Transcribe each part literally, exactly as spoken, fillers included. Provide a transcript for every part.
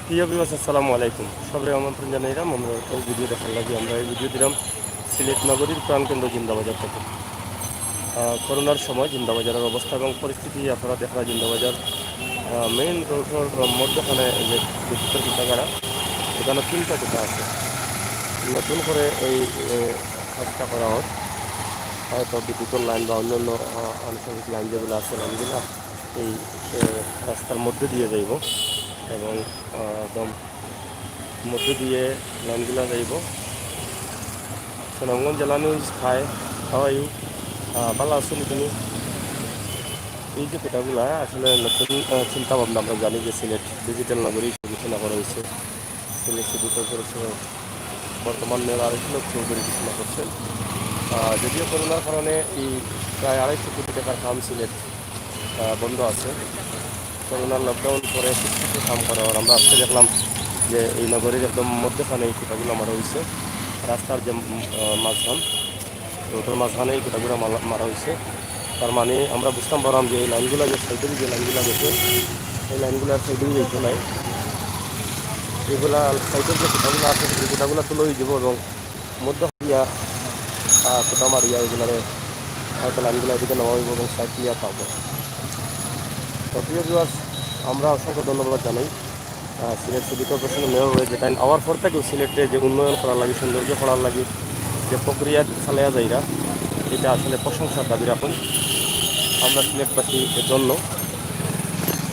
প্রিয় ভিউয়ার্স, আসসালামু আলাইকুম। সবরে আমন্ত্রণ জানাইলাম আমরা এই ভিডিও দেখার লাগি। আমরা এই ভিডিও দিলাম সিলেট নগরীর প্রাণকেন্দ্র জিন্দাবাজার থেকে। আহ, করোনার সময় জিন্দাবাজারের অবস্থা এবং পরিস্থিতি আপনারা দেখরা। জিন্দাবাজার, আহ, মেইন রোডের মধ্যখানে এই যে বিদ্যুতের খুঁটাগাড়া, এখানে তিনটা খুঁটা আছে। নতুন করে এই, এ, কাজটা করা হোক, হয়তো বিদ্যুতের লাইন বা অন্যান্য, আহ, আনুষঙ্গিক লাইন যেগুলো আছে, লাইনগুলো এই, এ, রাস্তার মধ্যে দিয়ে যাইব এবং, আহ, একদম মধ্যে দিয়ে লাইনগুলো যাইব। সুনামগঞ্জ জেলা news, hi, how are you? Ah, ভালো আছো নি তুমি? এই যে কথাগুলা আসলে নতুন, আহ, চিন্তা ভাবনা। আমরা জানি যে সিলেট ডিজিটাল নগরী ঘোষণা করা হয়েছে। সিলেট সিটি কর্পোরেশনের বর্তমান মেয়র আরিফ হক চৌধুরী ঘোষণা করছেন। আহ, যদিও করোনার কারণে এই প্রায় আড়াইশো কোটি টাকার কাম সিলেট, আহ, বন্ধ আছে। করোনার লকডাউন পরে কিছু কিছু কাম করা হয়। আমরা আজকে দেখলাম যে এই নগরীর একদম মধ্যখানে এই খুঁটাগুলো মারা হয়েছে, রাস্তার যে, উম, আহ, মাঝখান, রোডের মাঝখানে এই খুঁটাগুলো মারা, মারা হয়েছে। তার মানে আমরা বুঝতাম পারলাম যে এই লাইনগুলো যে সাইডের যে লাইনগুলো গেছে, এই লাইনগুলো আর সাইডেই যাইতো নাই। এগুলা সাইডের যে খুঁটাগুলো আছে, এই খুঁটাগুলো তুলে হয়ে যাবো এবং মধ্য দিয়া, আহ, খুঁটা মারিয়া এগুলারে হয়তো লাইনগুলো এদিকে নেওয়া হইব এবং সাইড ক্লিয়ার পাবো। তো প্রিয় ভিউয়ার্স, আমরা অসংখ্য ধন্যবাদ জানাই, আহ, সিলেট সিটি কর্পোরেশনের মেয়র হয়ে যে টাইম আওয়ার পর থেকে সিলেটে যে উন্নয়ন করার লাগি, সৌন্দর্য করার লাগি যে প্রক্রিয়া চালাইয়া যাইরা, এটা আসলে প্রশংসার দাবি রাখুন আমরা সিলেটবাসীর জন্য।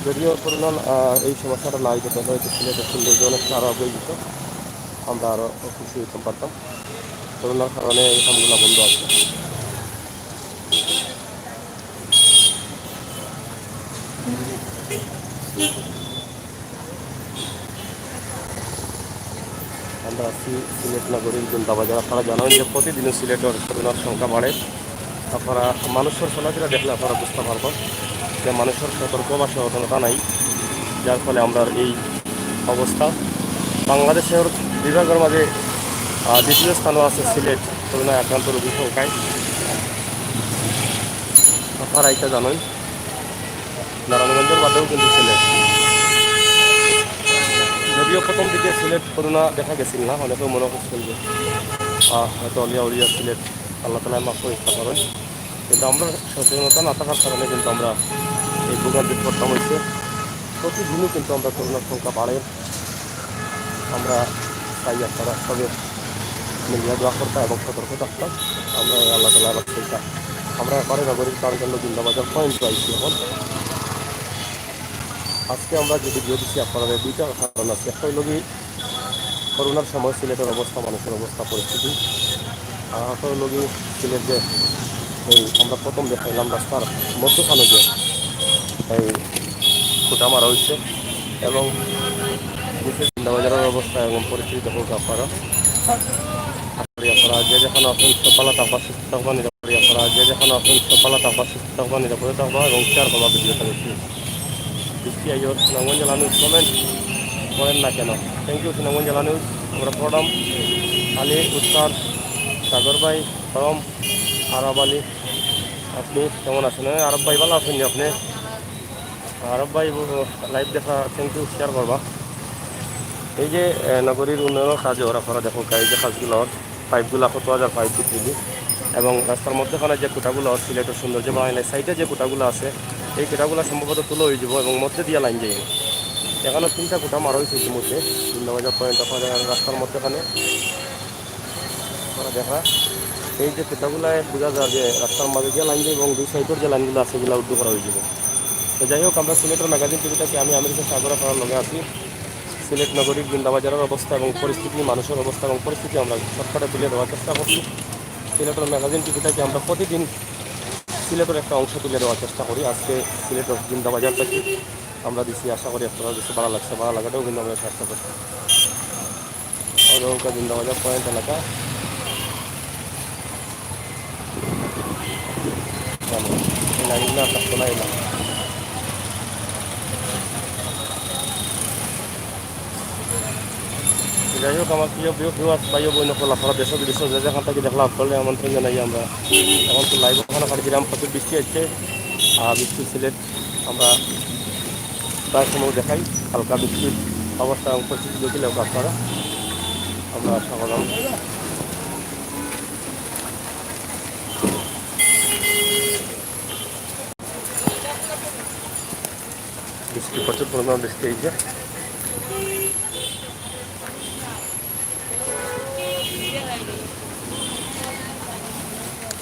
যদিও করোনা, আহ, এই সমস্যাটা না হইতো, তাহলে হয়তো সিলেটের সৌন্দর্য অনেকটা আরও এগিয়ে যেত, আমরা আরও খুশি হইতাম পারতাম। করোনার কারণে এই কামগুলো বন্ধ আছে। আমরা আছি সিলেট নগরীর জিন্দাবাজার। আপনারা জানেন যে প্রতিদিনও সিলেটের করোনার সংখ্যা বাড়ে। আপনারা মানুষের চলাফেরা দেখলে আপনারা বুঝতে পারবেন যে মানুষের সতর্ক বা সচেতনতা নাই, যার ফলে আমরা এই অবস্থা। বাংলাদেশের বিভাগের মাঝে, আহ, দ্বিতীয় স্থানও আছে সিলেট করোনায় আক্রান্ত রোগীর সংখ্যায়। আপনারা এটা জানেন, নারায়ণগঞ্জের বাদেও কিন্তু সিলেট। যদিও প্রথম দিকে সিলেট করোনা দেখা গেছিল না, অনেকে মনে করছিল যে, আহ, হয়তো অলিয়া উলিয়া সিলেট, আল্লাহ তাআলায় মাফ করে দিতে পারেন। কিন্তু আমরা সচেতনতা না থাকার কারণে কিন্তু আমরা এই ভোগান্তিত পড়তাম হয়েছে। প্রতিদিনই কিন্তু আমরা করোনার সংখ্যা বাড়ে। আমরা চাই আপনারা সবে মিলিয়া দোয়া করতা এবং সতর্ক থাকতা। আমরা আল্লাহ তাআলা আবার সেইটা, আমরা একবারে নগরীর প্রাণকেন্দ্র জিন্দাবাজার পয়েন্ট আইছি এখন। আজকে আমরা যে ভিডিও দিছি আপনারা দুইটা কারণ আছে। একটা হইল কি, করোনার সময় সিলেটের অবস্থা, মানুষের অবস্থা, পরিস্থিতি, আর একটা হইল কি, সিলেট যে এই আমরা প্রথম দেখাইলাম রাস্তার মধ্যখানে যে এই খুঁটা মারা হয়েছে এবং নিচে জিন্দাবাজারের অবস্থা এবং পরিস্থিতি দেখো আপনারা। আপনারা যে যেখানে আছেন সব ভালো থাকবা, সুস্থ থাকবা, নিরাপদে আপনারা যে যেখানে আছেন সব ভালো থাকবা, সুস্থ থাকবা, নিরাপদে থাকবা এবং শেয়ার করবা ভিডিওটা বেশি। বৃষ্টি আইও, সুনামগঞ্জ জেলা নিউজ কমেন্ট করেন না কেন? থ্যাংক ইউ সুনামগঞ্জ জেলা নিউজ। আমরা পড়লাম আলী, উত্তর, সাগর ভাই, ফরম, আরব আলী। আপনি কেমন আছেন? হ্যাঁ, আরব ভাই ভালো আছেন নি আপনি? আরব ভাই, ও, লাইভ দেখা, থ্যাংক ইউ, শেয়ার করবা। এই যে, এ, নগরীর উন্নয়নের কাজে ওরা করা, দেখো, এই যে কাজগুলো, পাইপগুলা, কত হাজার পাইপ বিক্রি এবং রাস্তার মধ্যখানে যে খুঁটাগুলো সিলেটের সৌন্দর্য বানাইলে, সাইডে যে খুঁটাগুলো আছে, এই খুঁটাগুলো সম্ভবত তুলে হয়ে যাবো এবং মধ্যে দিয়ে লাইন যাইব। এখানে তিনটা খুঁটা মারা হয়েছে ইতিমধ্যে, জিন্দাবাজার পয়েন্ট, আপনারা রাস্তার মধ্যখানে। আপনারা দেখা, এই যে খুঁটাগুলায় বোঝা যায় যে রাস্তার মাঝে যে লাইন এবং দুই সাইডের যে লাইনগুলো আছে, এগুলো উদ্ধার করা হয়ে যাবে। তো যাই হোক, আমরা সিলেটের ম্যাগাজিন টিভি থেকে আমি আমির হোসেন সাগর আপনার লগে আছি। সিলেট নগরীর জিন্দাবাজারের অবস্থা এবং পরিস্থিতি, মানুষের অবস্থা এবং পরিস্থিতি আমরা শর্টকাটে তুলে দেওয়ার চেষ্টা করছি। সিলেটের ম্যাগাজিন টিভি থেকে আমরা প্রতিদিন সিলেটের একটা অংশ তুলে দেওয়ার চেষ্টা করি। আজকে সিলেটের জিন্দাবাজার থেকে আমরা দিছি, আশা করি আপনারা বেশি ভালো লাগছে, ভালো লাগাটাও কিন্তু আমরা চেষ্টা করছি। ওটা জিন্দাবাজার পয়েন্ট এলাকা। মানে, এই লাইনগুলো আর থাকতো না, এই লাইন। যাই হোক, আমার প্রিয় ভিউ-, ভিউয়ার্স, ভাই ও বোন সকল, আপনারা দেশ ও বিদেশ যে যেখান থেকে দেখলা, আপনারা আমন্ত্রণ জানাই আমরা। এখন তো লাইভ ওখানে পাঠিয়েছিলাম, প্রচুর বৃষ্টি হচ্ছে, আর বৃষ্টি সিলেট আমরা প্রায় সময় দেখাই, হালকা বৃষ্টি। অবস্থা এবং পরিস্থিতি দেখিলেও আপনারা, আমরা আশা করলাম। বৃষ্টি, প্রচুর পরিমাণ বৃষ্টি হয়েছে।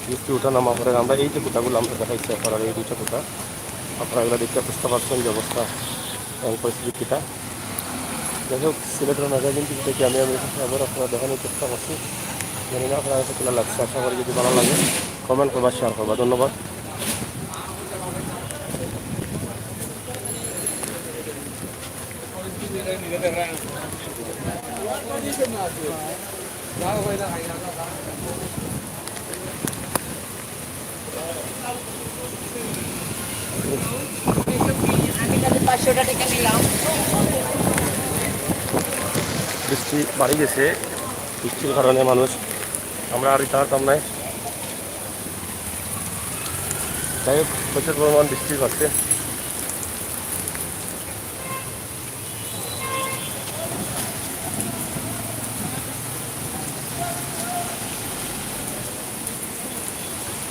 বৃষ্টি উঠা নামা করে আমরা এই যে খুঁটাগুলো আমরা দেখাইছি আপনারা, এই দুইটা খুঁটা, আপনারা এগুলো দেখে বুঝতে পারছেন যে অবস্থা এবং পরিস্থিতি কীটা। যাই হোক, সিলেটের মেঘা কিন্তু থেকে আমি আমি আবার আপনারা দেখানোর চেষ্টা করছি। জানি না আপনারা কাছে কেমন লাগছে, আশা করি যদি ভালো লাগে কমেন্ট করবা, শেয়ার করবা। ধন্যবাদ। বৃষ্টি বাড়ি গেছে, বৃষ্টির কারণে মানুষ, আমরা আর দিতে পারতাম না। যাই হোক, প্রচুর পরিমাণ বৃষ্টি হচ্ছে।